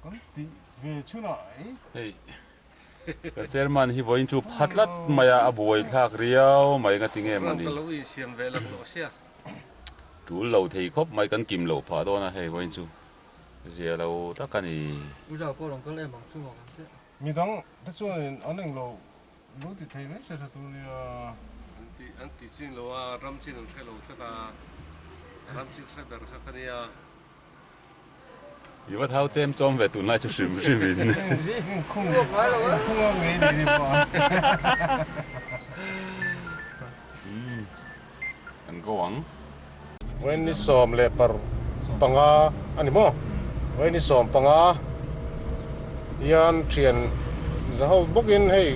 Kan tih ve chhunah ei. Hei ka chairman hi vawiin chu pha tlat mai a, a buai thlak riau mai nga tinge mawni. Ka lo insiam ve lak tawh sia. Tul lo thei khawp mai kan kim loh phah dawn a hei vawiin chu zia lo tak a ni. U zau pawh rawn kal em ang chu maw kan teh. Midang te chuanin an englo lo ti thei mai se tha tur nia. An ti an ti chin lo a, ram chin an hre lo tlat a, ram chin hre ber kha ka nia. I va thau chem chawm ve tunlai chu hrim hrim in. Kan go ang. Vawiin 15 a ni maw? Vawiin 15 hian thian za ho bawkin hei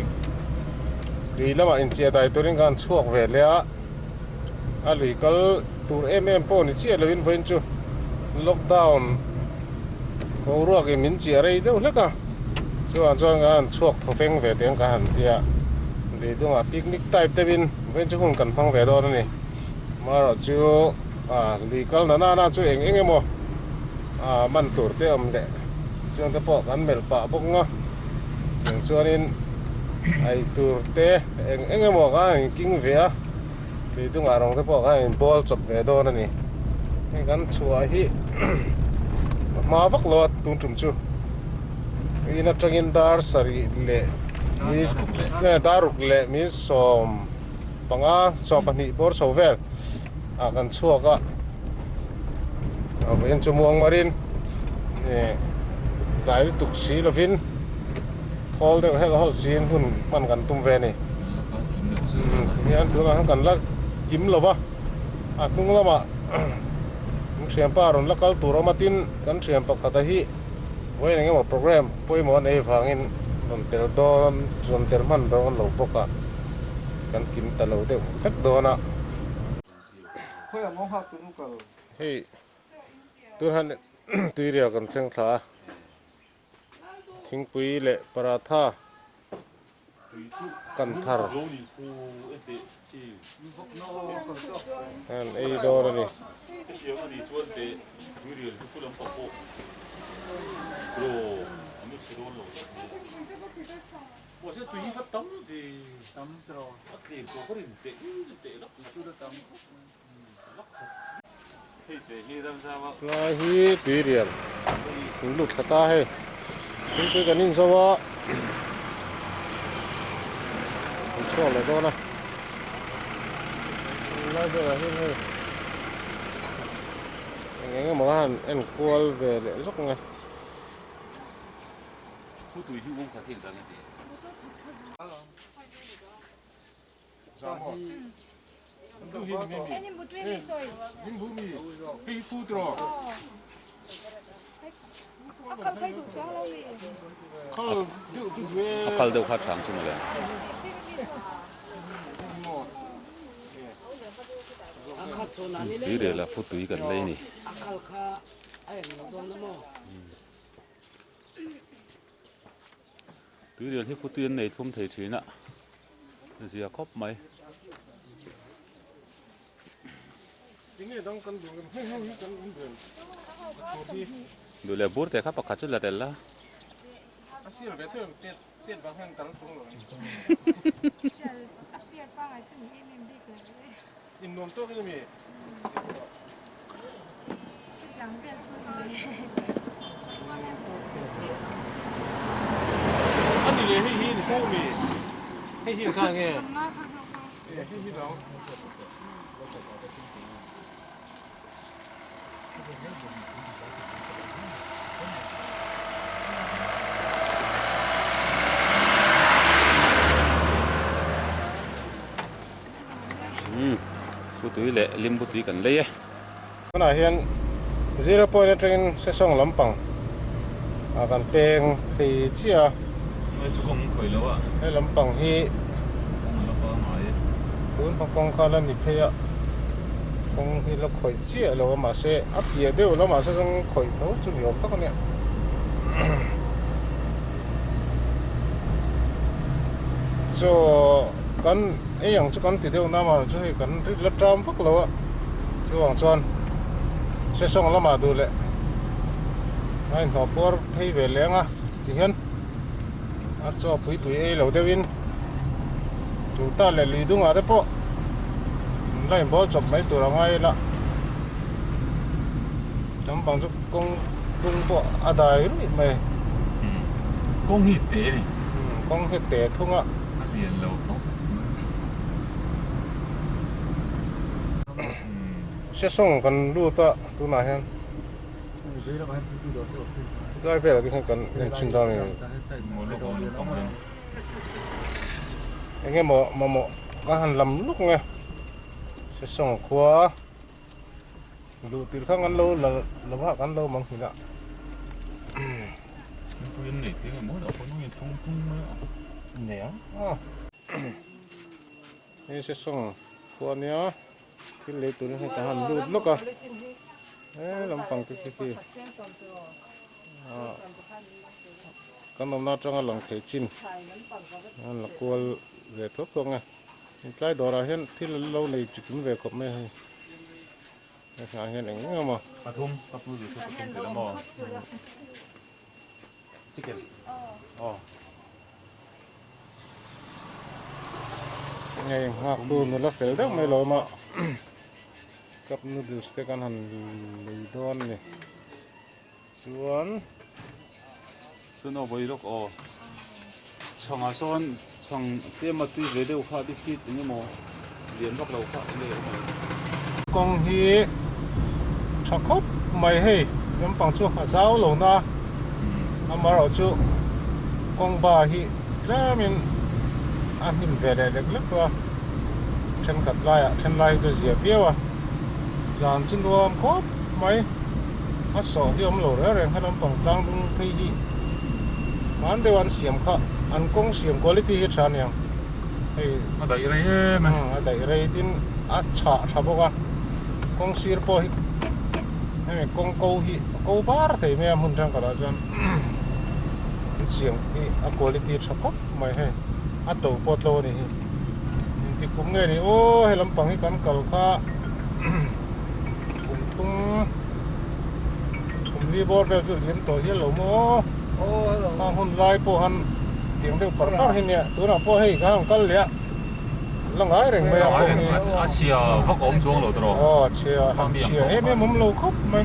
lui lamah inchiah dai turin khan chhuak ve leh a. A lui kal tur em em pawh ni chiah loin vawiin chu lockdown boruak in min chiah rei deuh hlek a, chuvang chuan ka han chhuak thaw feng ve teh ang ka han ti a, lui dungah picnic type deuhin vawiin chu hun kan hmang ve dawn a ni. Amaherawh chu ah lui kal na nana chu eng eng emaw ah man tur te awm leh chuan te pawh kan melh pah bawk ang a, tiang chuanin eitur te eng eng emaw ka han king ve a. Tui dungah rawng te pawh khan in bawl chawp ve dawn a ni. Hei kan chhuah hi a hma vak lo a tun tum chu. In atangin dar sarih leh mi dar ruk leh mi 15 20 bawr chho vel ah kan chhuak a. A vawiin chu muang marin tlai lutuk si lovin thawl deuh helh hawlh siin hun hman kan tum ve a ni. Tihian tunah hian kan la kim lo va, a hnung lamah kan thianpa rawn la kal tur awm a, tin kan thian pakhata hi vawiin eng emaw program pawimawh a nei vangin rawn tel dawn rawn tel hman dawn lo bawk a, kan kim ta lo deuh hlek dawn a. Hei tun han tuirial kan thleng thla a thingpui leh paratha kan thar an ei dawn a ni. Mahse tui hi va tam ve. Tam tawh. A tlem tawh ka rin teh teh lak chu la tam khawp mai. Lak khat. Hei teh hi ramzam a. Tlai hi tui rial in lut thla ta hei. Thingpui kan inzo a. Kan chhuak leh dawn a. Lai velah hian hei eng eng emaw a han enkual ve leh zawk ang e. Khutui hi um khat hi engzah nge tih? A khal deuh kha thang chu mawle. Tui rel a khutui kan lei ni. Tuirial hi khutui an nei thlum thei thin a, zia khawp mai. Duh leh bur te kha pakhat chu la tel la. Umm Putui leh Limbu tui kan lei e. Tunah hian zero point atangin Sesawng lampang ah kan peng phei chiah a. Hei chu kawng khawih lo a. He lampang hi kawng a la pangngai e. Tun hma kawng kha la ni phei a, kawng hi la khawih chiah lo a mahse a piah deuh lamah Sesawng khawih tho chu ni awm tak a nia. Chaw kan ei ang chu kan ti deuh na mahni chu hei kan rit la ṭam vak lo a chuvang chuan sesawng lamah duh leh A inhnawh puar phei ve leh ang a tihian a chaw pui pui ei lo deuhin chu ta leh lui dungah te pawh in la inbawl chawp mai tur a ngai ila lampang chu kawng dung pawh a dai ruih mai. Kawng hi te a ni. Kawng hi te thung a. A lian lo khawp. Sesawng kan lut a tunah hian. Tlai velah te hian kan en thin dawn a ni. Eng emaw mamawh ka han lam luk nge Sesawng khua luh tirh kha kan lo la lo va kan lo mang hmin a. Nei ang a. Hei Sesawng khua nia. Thil lei turin hei ka han lut lawk a he lampang te khi khi ah kan awmna atanga lang thei chin a la kual ve thuak thuak ang e tlai dawrah hian thil an lo nei chi kim ve khawp mai a hei hetlaiah hian eng eng emaw. Pathum ka pu zu chu pathum tel a maw chicken aw. Hei nghak tu nula fel deuh mai lo awm a cup noodles te kan han lei dawn a ni chuan chuan aw vawi lawk aw chhangah sawn chhang tlem a tui ve deuh kha biscuit eng emaw lian vak lo kha a lei awm ang. Kawng hi tha khawp mai hei lampang chu a zau lo na amaherawh chu kawng ba hi tlemin a hnim ve leh lek lek tawh a thenkhat laiah then lai hi chu a zia viau a zan chu nuam khawp mai a sawh hi a awm lo reng reng he lampang tlang dung phei hi hman deuh an siam kha an kawng siam quality hi tha aniang. Hei a daih rei em a. A daih rei tin a chhah tha bawk a kawng sir pawh hi hemi kawng ko hi a ko bar thei mai a hmun thenkhatah chuan an siam hi a quality tha khawp mai hei a to pawh tlo a ni hi engtik kum nge ni aw he lampang hi kan kal kha kum thum kum li bawr vel chu liam tawh hial lo maw aw khang hun lai pawh han tiang deuh par par hi nia tunah pawh hei kha han kal leh a la ngai reng mai a kawng hi a chhia vak a awm chuang lo tawh aw a chhia han chhia em em awm lo khawp mai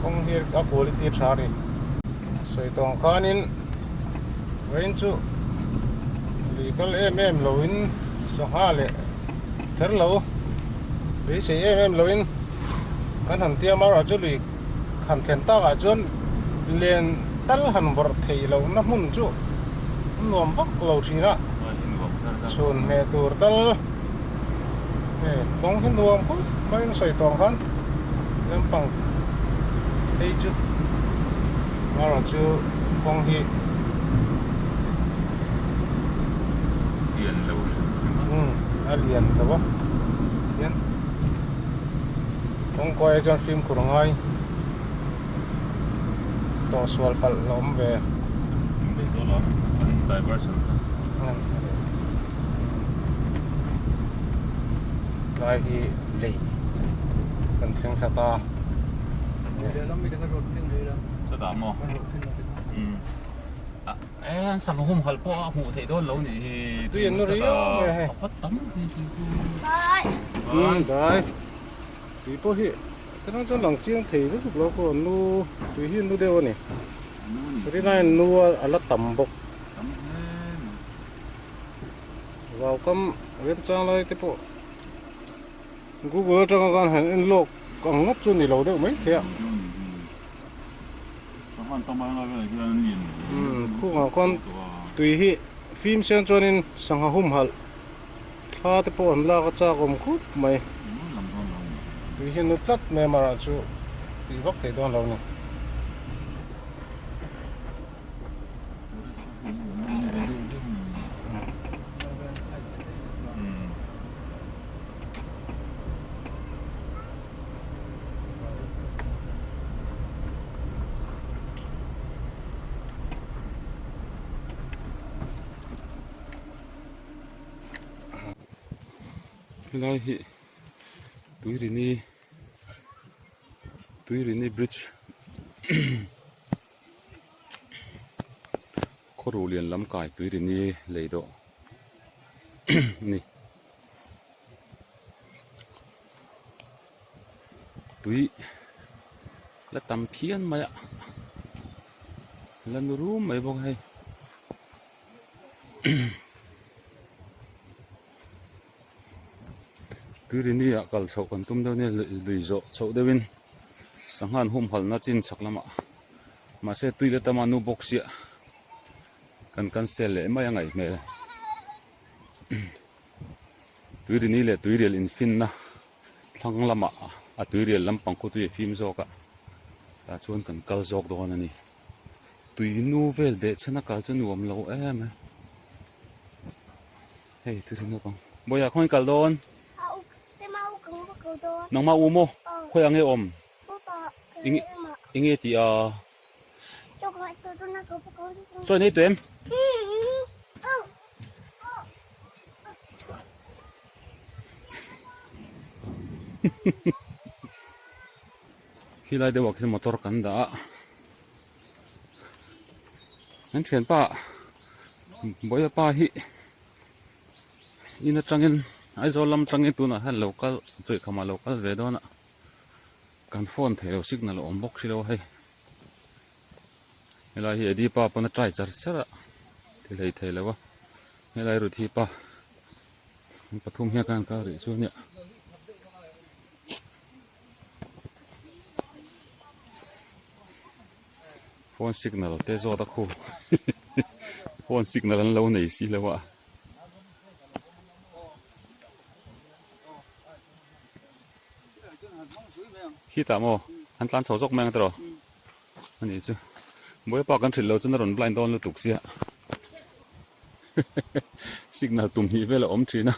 kawng hi a quality tha a ni sawi tawng khanin vawiin chu lui kal em em loin sangha leh Ther lo, beisei em em loin kan han tia mar chu lui han thlen takah chuan len tal han vawrh theih lohna hmun chu a nuam vak lo thin a, chhun hmeh tur tal hei kawng hi nuam khawp maiin sawi tawng khan lampang phei chu marawh chu kawng hi Lian lo hrim hrim a. Umm a lian lo a hian kawng kawi ah chuan fimkhur a ngai tawh sual palh la awm ve. Awm ve tawh lo an diversion kha. Tlai hi lei kan thleng thla ta. Chutah maw? Umm. E an sam hum halh pawh a hmuh theih dawn lo nih hi. Tui an nu riau mai hei. A va tam hi tui chu. Bye. Bye. Tui pawh hi ka chuan lang chiang thei lutuk lo pawh nu tui hi nu deuh a ni. Rinai nu a la tam bawk. Tam hle mai. Vau kam remchang lai te pawh Google atanga khan han en lawk ang ngawt chu ni lo deuh mai thei a. Khungah khuan tui hi fim sen chuanin sangha humhalh thla te pawh an lak a chak awm khawp mai. Tui hi nu tlat mai amaherawh chu tih vak thei dawn lo a ni. Helai hi tuirini Tuirini bridge khawruh lian lam kai Tuirini lei dawh a ni. Tui la tam phian mai a la nu rum mai bawk a hei. Tuirini ah kal chhoh kan tum deuh nia lui zawh chhoh deuhin sangha an humhalhna chin chhak lamah mahse tui la tama nu bawk sia kan cancel leh mai a ngaih hmel. Tuirini leh tuirial infinna thlang lamah a tuirial lampang khu tui a fim zawk a tah chuan kan kal zawk dawn a ni. Tui nu vel beh chhan a kal chu nuam lo em a. Hei tui naupang Bawiha khawnge kal dawn? Nangmah u maw? Khawi ang nge awm? Eng nge tih a? Chaw in ei tawh em? Khilai deuhah khian motor kan dah a. Kan thianpa Bawiha pa hi in atangin Aizawl lam atangin tunah hian lo kal Chawihkham ah lo kal ve dawn a kan phone theih lo signal a awm bawk si lo a hei helai hi Eddie pa pawn a try char char a ti hlei thei lo a helai Ruthi pa an pathum hian khan kal rih chu a nia. Phone signal te zawt a khu phone signal an lo nei si lo a. Khitah maw an tlan chho zawk mai ang tiraw ani chu Bawipa kan hrilh lo chuan a rawn blind dawn lutuk sia signal tum hnih vel a awm thin a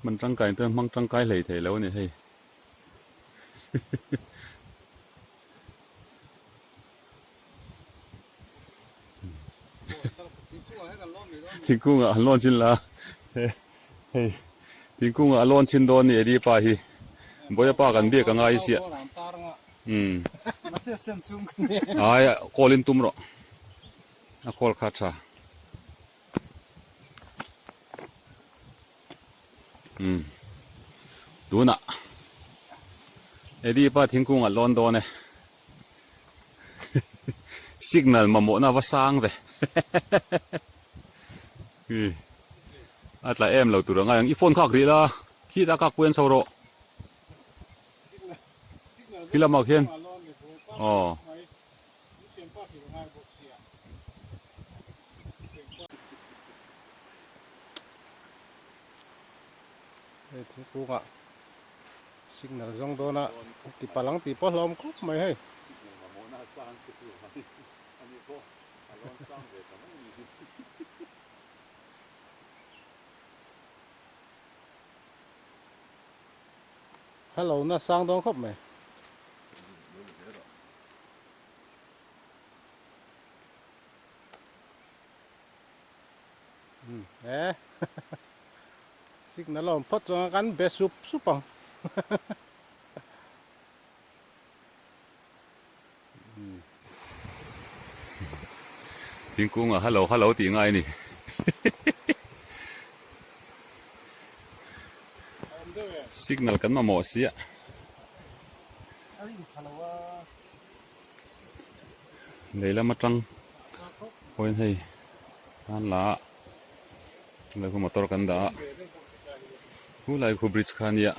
hman tangkai te hmang tangkai hlei thei lo a ni hei. Thingkung ah an lawn chin la hei thingkung ah a lawn chin dawn ni Eddie pa hi Bawiha pa kan biak a ngai siah umm ai call in tum rawh a call kha tha. Umm tunah Eddie pa thingkung a lawn dawn e signal mamawhna a va sang ve hi a tla em lo tur a ngai ang i phone khak rih la khitah kak pui an chho rawh khi lamah khian aw. Hei thingkung ah signal zawng dawn a ti palang tih pawh hlawm khawp mai hei. Hello na sang dawn khawp mai. E signal a awm phawt chuan kan be sup sup ang. Thingkung ah hello hello tih ngai a ni. Signal kan mamawh sia. Lei lam atang pawhin hei an la a helai khu motor kan dah a khulai khu bridge kha ania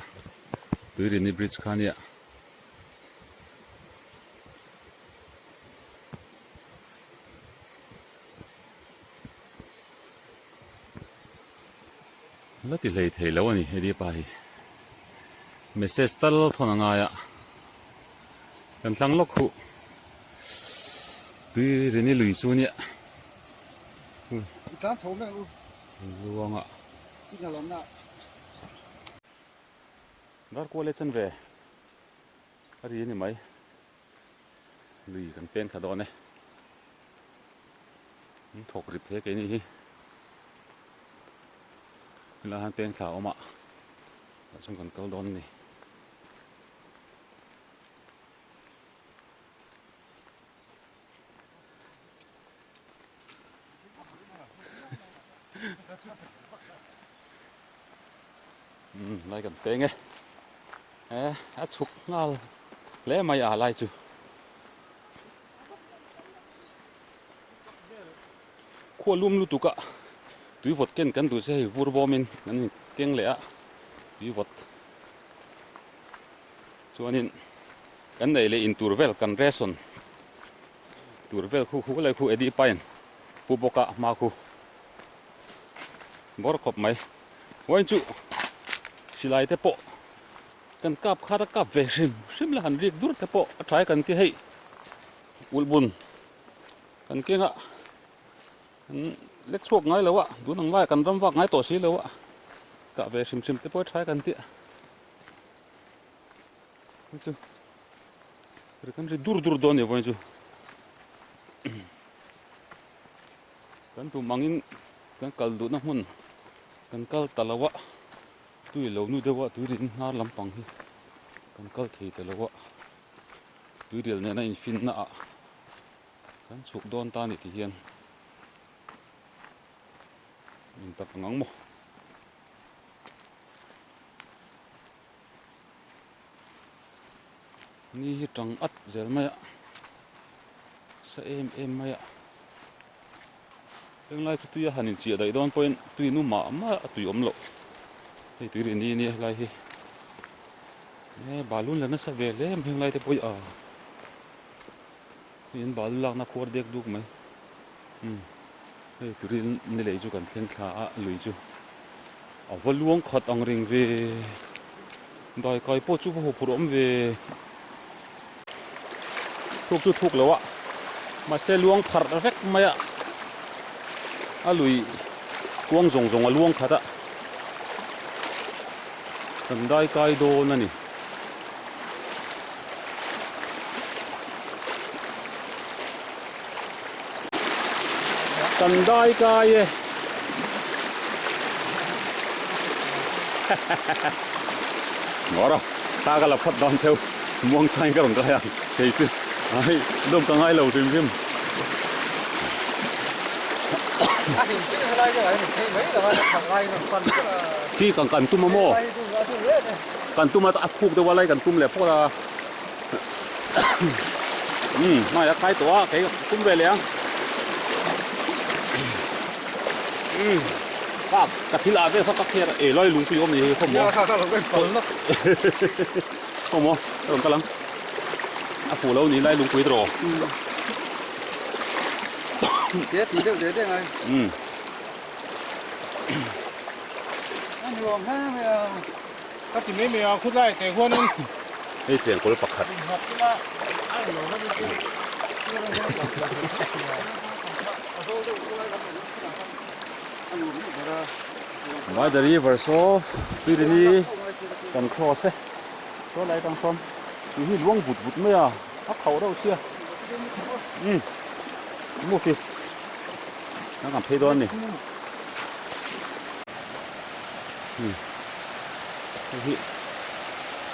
tuirini bridge kha ania. La ti hlei thei lo a ni hei pa hi message tal thawn a ngai a kan thlang lawk huh tui rini lui chu nia luang a dar kual e chen ve a ri a ni mai lui kan pen kha dawn e thawk rip hle keini hi helai hian peng thla a awm a tah chuan kan kal dawn a ni. Umm lai kan peng e. E a chhuk nghal hle mai a lai chu. Khua lum lutuk a tui vawt ken kan duh che hei vur bawmin kan in keng leh a tui vawt chuanin kan nei leh in tur vel kan ration tur vel khu khu lai khu Eddie Pine pu bawk a hma khu bawr khawp mai vawiin chu silai te pawh kan kap khat a kap ve hrim hrim la han rik dur te pawh a tha e kan ti hei ulh bun kan keng a kan lek chhuak ngai lo a tun ang lai ah kan ram vak ngai tawh si lo a kah ve hrim hrim te pawh a tha e kan ti a hei chu ri kan ri dur dur dawn a ni vawiin chu. Kan tum angin kan kal duhna hmun kan kal ta lo a, tui lo nu deuh a tui rin hnar lampang hi kan kal thei ta lo a, tuirial nena infinna ah kan chhuk dawn ta a ni tih hian in tak ang ang maw. Ni hi tang at zel mai a, sa em em mai a, henglai chu tui a han inchiah daih dawn pawhin tui nu mah mah a tui awm loh, hei tui rih ni nia helai hi e balun la nasa ve hle mai henglai te pawh hi a hei an balu lakna khuar dek duk mai umm hei tui rih ni lei chu kan thleng thla a lui chu. A va luang khat ang reng ve. Daikai pawh chu va haw phur awm ve. Thuk chu thuk lo a, mahse luang pharh vek mai a, a lui kuang zawng zawng a luang khat a, kan daikai dawn a ni. Kan dai kai e. Ngawr a, ta ka la phawt dawn cheu, muang changin ka rawn kai ang kei chu ai dawm ka ngai lo hrim hrim. Khi kan kan tum a maw? Kan tum a a khuk deuh a lai kan tum leh phawt a. Umm hmai a kai tawh a kei ka tum ve leh ang umm ka ka thil ah vel kha ka kher e lai lungpui awm ni hi khawmaw khawmaw ka rawn kal ang a fuh lo ni lai lungpui tawh te ti deuh deuh deuh ngai umm a nuam hle mai a. Ka ti mai mai a, khawtlai teh huanin. Hei chengkawl pakhat. By the river saw Tuirini kan cross e saw lai tang sawn tui hi luang vut vut mai a a khauh reuh sia umm move hi kan phei dawn a ni. Hei hi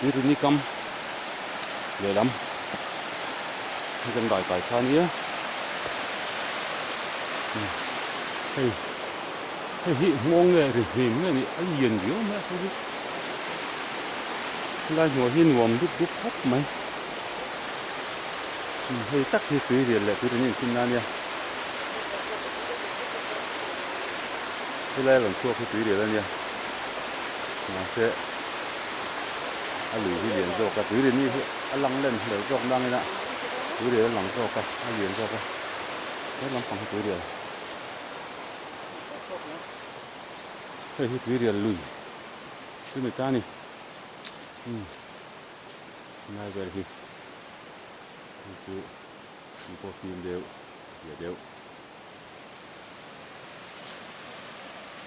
Tuirini kam lehlam hi kan dai kai kha ania hei hei hi nghawng nge ri hlim nge ni a lian viau mai a hei hi helai hnuai hi nuam dup dup khawp mai hei tak hi tuirial leh tuirini infinna ania. Helai rawn chhuak hi tui rial a nia mahse a lui hi lian zawk a tui rini hi a lang len hlel zawk nangin a tui rial a lang zawk a a lian zawk a he lampang hi tui rial hei hi tui rial lui chu ni ta a ni umm helai vel hi hei chu tui pawh fim deuh zia deuh.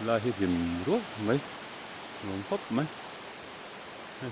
Lai hi hlim rual mai nuam khawp mai hei.